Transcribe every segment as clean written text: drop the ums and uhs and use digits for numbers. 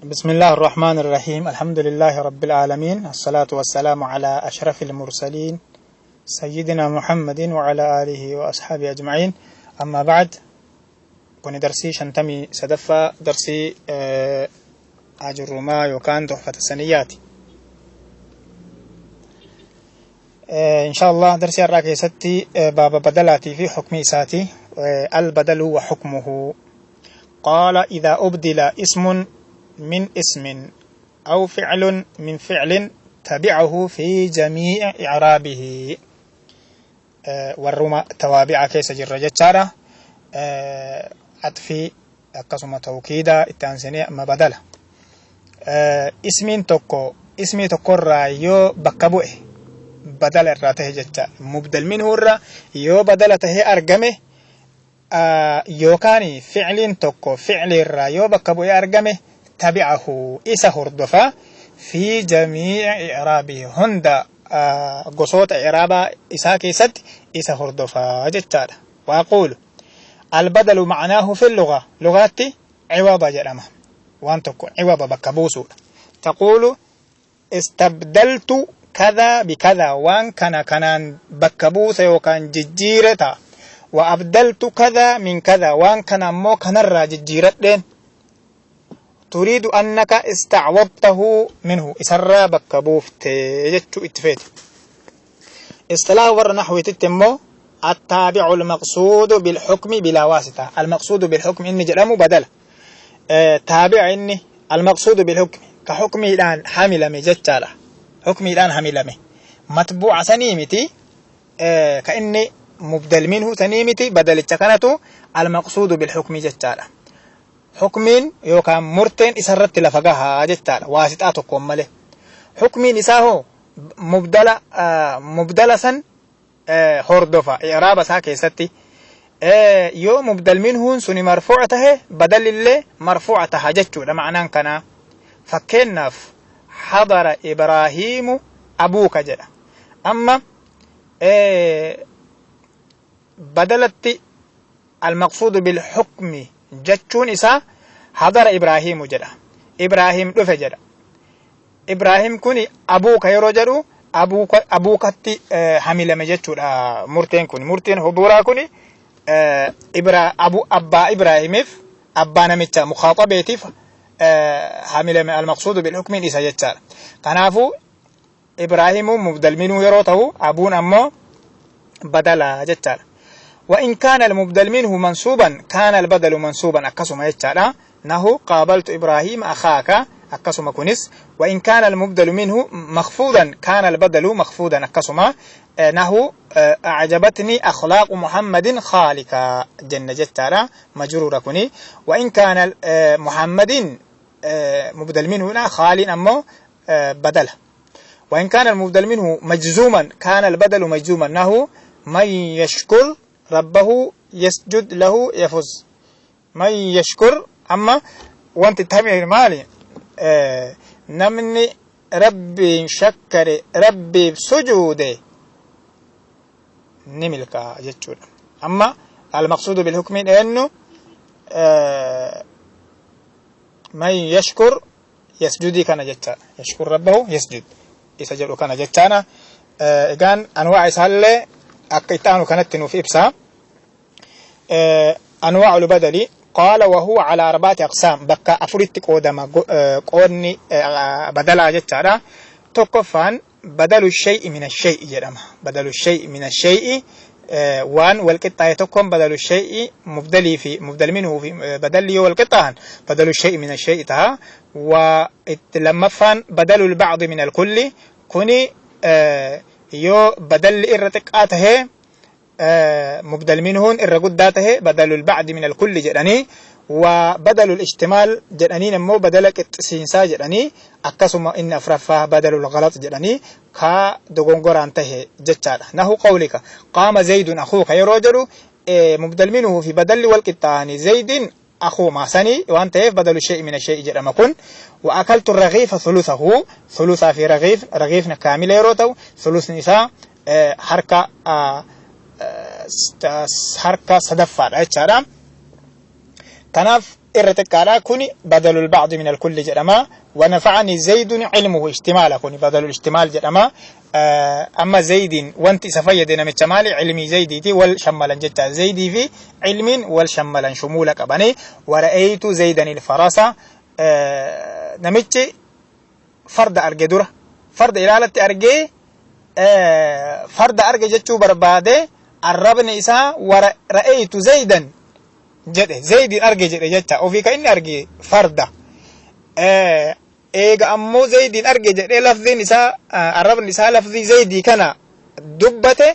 بسم الله الرحمن الرحيم، الحمد لله رب العالمين، الصلاة والسلام على أشرف المرسلين سيدنا محمد وعلى آله وأصحابه أجمعين. أما بعد، كوني درسي شنتمي سدفة درسي أجرما يوكان تحفة السنيات. إن شاء الله درسي الراكي ستي باب بدلاتي في حكم إساتي، البدل وحكمه. قال: إذا أبدل اسم من اسم أو فعل من فعل تبعه في جميع إعرابه. والرمى توابع كيس جر جتشارة عطفي أقسم توكيدا التانسيني أما بدله اسمين tokko ismii tokkorraa yoo bakka bu'e badala irraa tahe jecha mubdal minhu irra yoo badala tahee argame, yookaan ficliin tokko ficli irraa yoo bakka bu'ee argame, tabi'ahu isa hordofa fi jamii'i i'raabihi hunda gosoota i'raabaa isaa keessatti isa hordofaa jechaadha. Waaquulu albadalu macnaahu fi lugaa lugaatti ciwada jedhama, waan tokko ciwada bakka buusuudha. Taquulu istabdaltu kadaa bikadaa, waan kana kanaan bakka buuse yookaan jijjiire ta'a. Wa abdaltu kadaa min kadaa, waan kana ammoo kanarraa jijjiiradheen. Turiidu annaka istacwadtahu minhu, isarraa bakka buufte jechuu itti feete. Istilaaha warra naxwiititti immoo التابع المقصود بالحكم بلا واسطة. المقصود بالحكم إني جرمو بدل تابع إني المقصود بالحكم كحكمي الآن حامل مجتالة، حكمي الآن حامل متبوع سنيمتي كإني مبدل منه سنيمتي بدل التكنة المقصود بالحكم جتالة حكمين يوكا مرتين إسرت لفقها جتالة واسطة تقوم مله حكمين إساهو مبدل مبدل سن hordofa i'raaba isaa keessatti. Yoo mubdal minhuun suni marfuuca tahe badalillee marfuuca taha jechuudha ma'anaan kanaa. Fakkeennaaf hadara Ibraahiimu abuuka jedha. Amma badalatti almaqsuudu bilhukmi jechuun isaa hadara Ibraahiimu jedha, Ibraahim dhufe jedha. Ibraahim kuni abuuka yeroo jedhu abuukatti hamilame jechuudha. Murteen kun, murteen huduuraa kun ibra abu abbaa Ibraahimiif, abbaa namicha mukaaxabeetiif hamilame. Almaqsuudu bilhukmiin isa jechaadha. Kanaafuu Ibraahimuun mubdal minuu yeroo ta'u abuun ammoo badala jechaadha. وإن كان المبدل منه منصوبا كان البدل منصوبا أكسم يجعل نهو قابلت إبراهيم أخاك أكسم كنس. وإن كان المبدل منه مخفوضا كان البدل مخفوضا أكسم نهو أعجبتني أخلاق محمد خالك جنة جتارا مجرور كني. وإن كان محمد مبدل منه هنا خال أمو بدله. وإن كان المبدل منه مجزوما كان البدل مجزوما نهو من يشكر ربه يسجد له يفوز. من يشكر أما وانت تهمي مالي نمني ربي شكر ربي بسجوده نملك جتشور. أما المقصود بالحكم أنه من يشكر يسجد كان جتا يشكر ربه يسجد يسجد كان جتانا. إيجان أنواع إسهال akka itti aanu kanatti nuuf ibsa. أنواع البدل. قال: وهو على أربعة أقسام، bakka afuritti qoodama qoodni badalaa jechaadha. Tokkoffaan بدل الشيء من الشيء jedhama. بدل الشيء من الشيء waan wal qixxaaye tokkoon بدل الشيء mubdalii fi mubdal minhu fi badalli yoo wal qixxaahan بدل الشيء من الشيء taha. Wa itti lammaffaan بدل البعض من الكل، kuni yoo badalli irra xiqqaa tahee mubdal minhuun irra guddaa tahe بدل البعض من الكل jedhanii. وبدل الاشتمال jedhaniin immoo badala qixxisiinsaa jedhanii. Akkasuma inni afraffaa بدل الغلط jedhanii ka dogongoraan tahe jechaadha. نحو قولك قام زيد أخوك yeroo jedhu mubdal minhu fi badalli wal qixxaa'anii زيد أخو ما سني waan ta'eef بدل الشيء من الشيء jedhama kun. وأكلت الرغيف ثلثه، ثلثا في رغيف، رغيفna kaamila yeroo ta'u ثلثni isaa harka sadaffaadha jechaadha. Kanaaf Irra xiqqaadha. Kuni badalul ba'di min alkulli jedhama. Wanafa'ani zaydun ilmuhu ishtimaala, kuni badalul ishtimaal jedhama. Amma zaydiin wanti isa fayyade namicha maali? Ilmii zaydiiti. Wal shammalan jecha, zaydii fi ilmiin wal shammalan, shumuula qabani. Wara'aytu zaydan ilfarasa, namichi farda arge. Dura farda ilaalatti argee farda arge jechuu barbaade. Arrabni isaa "wara'aytu zaydan" jedhe, zaydin arge jedhe jecha. Ofii ka inni arge farda. Eega ammoo zaydin arge jedhee lafziin isaa, arrabni isaa lafzii zaydii kana dubbate,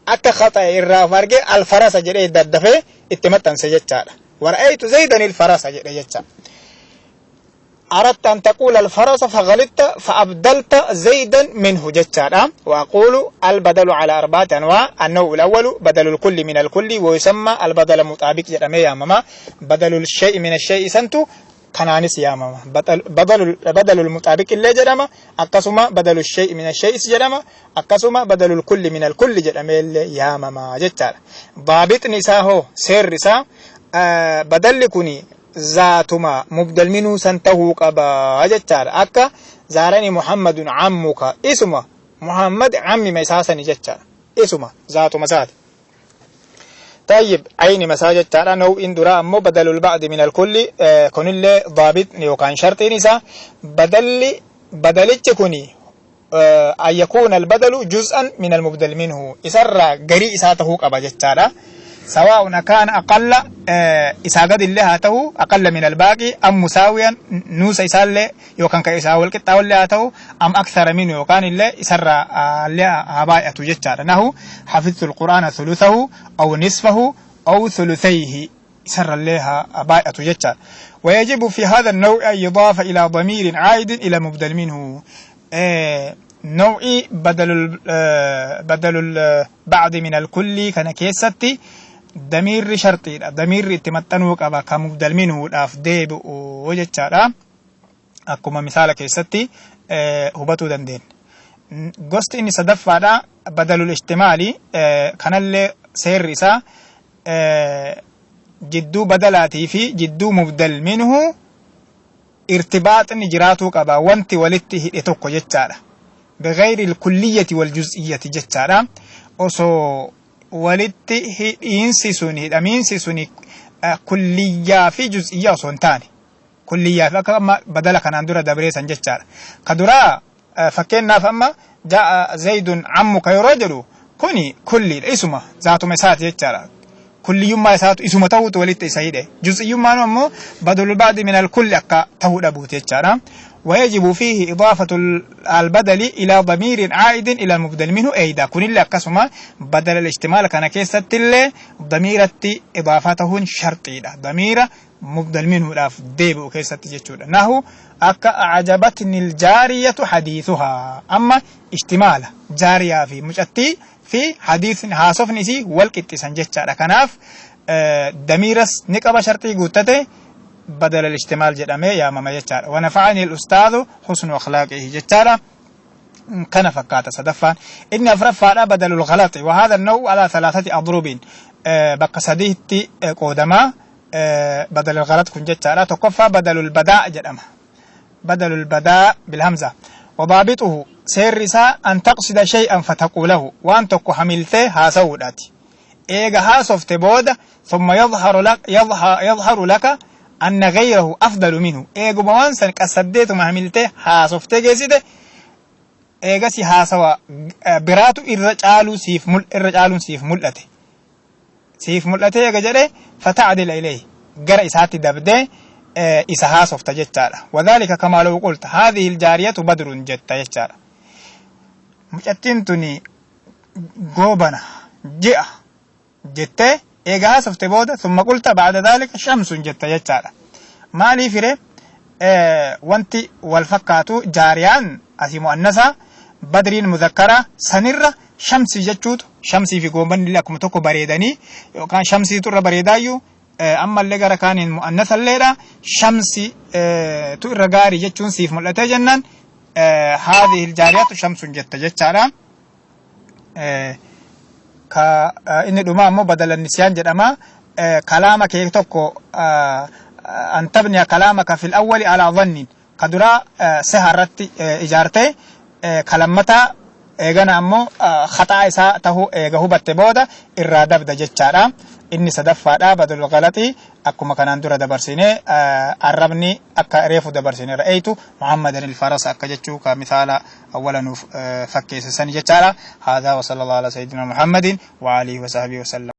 akka khaxa'e irraa of arge, "alfarasa" jedhee daddafee itti maxxanse jechaadha. "Wara'aytu zaydan ilfarasa" jedhe jecha. أردت أن تقول الفرس فغلطت فأبدلت زيدا منه جتشارا. وأقول البدل على أربعة أنواع. النوع الأول بدل الكل من الكل، ويسمى البدل المطابق jedhamee yaamama. بدل الشيء من الشيء santu kanaanis yaamama. بدل المطابق illee jedhama. Akkasuma بدل الشيء من الشيء jedhama. Akkasuma بدل الكل من الكل jedhamee illee yaamama jechaadha. Daabixni isaa hoo, seerri isaa, badalli kuni zaatuma mubdal minuu san tahuu qaba jechaadha. Akka "زارني محمد عمك", isuma Muhammad cammima isaa sani jechaadha. Isuma zaatuma isaati. طيب, عين masaa jechaadha. Naw'in duraa ammoo بدل البعض من الكل. Kunillee daabit yookaan sharxiin isaa badalli badalichi kuni أن يكون البدل جزءا من المبدل منه, isarraa garii isaa tahuu qaba jechaadha. سواء كان أقل, isaa gad illee haa ta'u, أقل من الباقي أم مساويا, nuusa isaallee yookaan ka isaa wal qixxaawullee haa ta'u, أم أكثر منه, yookaan illee isarraa illee haa baay'atu jechaadha. نحو "حفظت القرآن ثلثه أو نصفه أو ثلثيه", isarra illee haa baay'atu jechaadha. ويجب في هذا النوع أن يضاف إلى ضمير عائد إلى مبدل منه. نوعي بدل البعض من الكل kana keessatti damiirri sharxiidha. Damiirri itti maxxanuu qaba kan mubdal minhuudhaaf deebi'u jechaadha. Akkuma misaala keessatti hubatuu dandeenya. Gosti inni sadaffaadha بدل الاشتمال. Kanallee seerri isaa jidduu badalaatii fi jidduu mubdal minhu irtibaaxni jiraatuu qaba, wanti walitti hidhe tokko jechaadha. بغير الكلية والجزئية jechaadha. Osoo walitti hidhiinsi sun, hidhamiinsi sun kulliyyaa fi juz'iyyaa osoo hin taane, kulliyyaa fi akka amma badala kanaan dura dabreessan jechaadha. Ka duraa fakkeenyaaf amma "جاء زيد عمك" yeroo jedhu kuni kulliidha, isuma zaatuma isaati jechaadha. Kulliyyummaa isaatu isuma ta'uutu walitti isa hidhe. Juz'iyyummaan ammoo بدل البعض من الكل akka ta'uu dhabuuti jechaadha. ويجب فيه إضافة البدل إلى ضمير عائد إلى المبدل منه أيضا. كن اللي أكسما بدل الاشتمال كان كيست اللي ضميرة إضافته شرطي ضمير مبدل منه لاف ديبو كيست جتشود. نحو akka "أعجبتني الجارية حديثها". أما اشتمال جارية في mucattii fi hadiisni, haasofni isii wal qixxisan jechaadha. Kanaaf damiiras ni qaba, sharxii guuttate بدل الاشتمال jedhamee yaamama jechaadha. "ونفعني الأستاذ حسن أخلاقه" jechaadha. Kana fakkaata sadaffaan. Inni afraffaadha بدل الغلط. وهذا النوع على ثلاثة أضرب, bakka sadiitti qoodamaa بدل الغلط kun jechaadha. Tokkoffaa بدل البداء jedhama. بدل البداء بالهمزة. وضابطه, seerri isaa, أن تقصد شيئا فتقوله, waan tokko hamiltee haasa'uudhaati. Eega haasofte booda ثم يظهر لك أن غيره أفضل منه. Eeguma waan san qasaddeetuma hamiltee haasoftee geessite, eegasi haasawa biraatu irra caaluu siif irra caaluun siif mul'ate eega jedhe, فتعدل إليه, gara isaatti dabdee isa haasofta jechaadha. وذلك كما لو قلت "هذه الجارية بدر" jetta jechaadha. Mucattiin tuni goobana, ji'a jettee eega haasofte booda, ثم قلت بعد ذلك "شمس" jetta jechaadha. Maaliif ire? Wanti wal fakkaatu jaariyaan asii mu'annasa, badriin muzakkara, sanirra shamsii jechuutu, shamsii fi goobanni illee akkuma tokko bareedanii yookaan shamsiitu irra bareedaayyuu, ammallee gara kaaniin mu'annasalleedha, shamsi tu irra gaarii jechuun siif mul'atee jennaan "هذه الجارية شمس" jetta jechaadha. Ka inni dhumaa ammoo بدل النسيان jedhama. Kalaama kee tokko An tabniya kalaamaka fil awwali alaa dhannin, ka duraa seha irratti ijaartee, ka lammataa eegana ammoo khaxaa isaa tahuu eega hubatte booda irraa dabda jechaadha. Inni sadaffaadha badalul galaxii, akkuma kanaan dura dabarsine, arrabni akka reefu dabarsine, ra'aytu Muhammadan il-farasa akka jechuu, ka mithaala awwala nuuf fakkeesse sani jechaadha. Haadhaa wa sallallahu ala sayyidina Muhammadin wa alihi wa sahbihi wa sallam.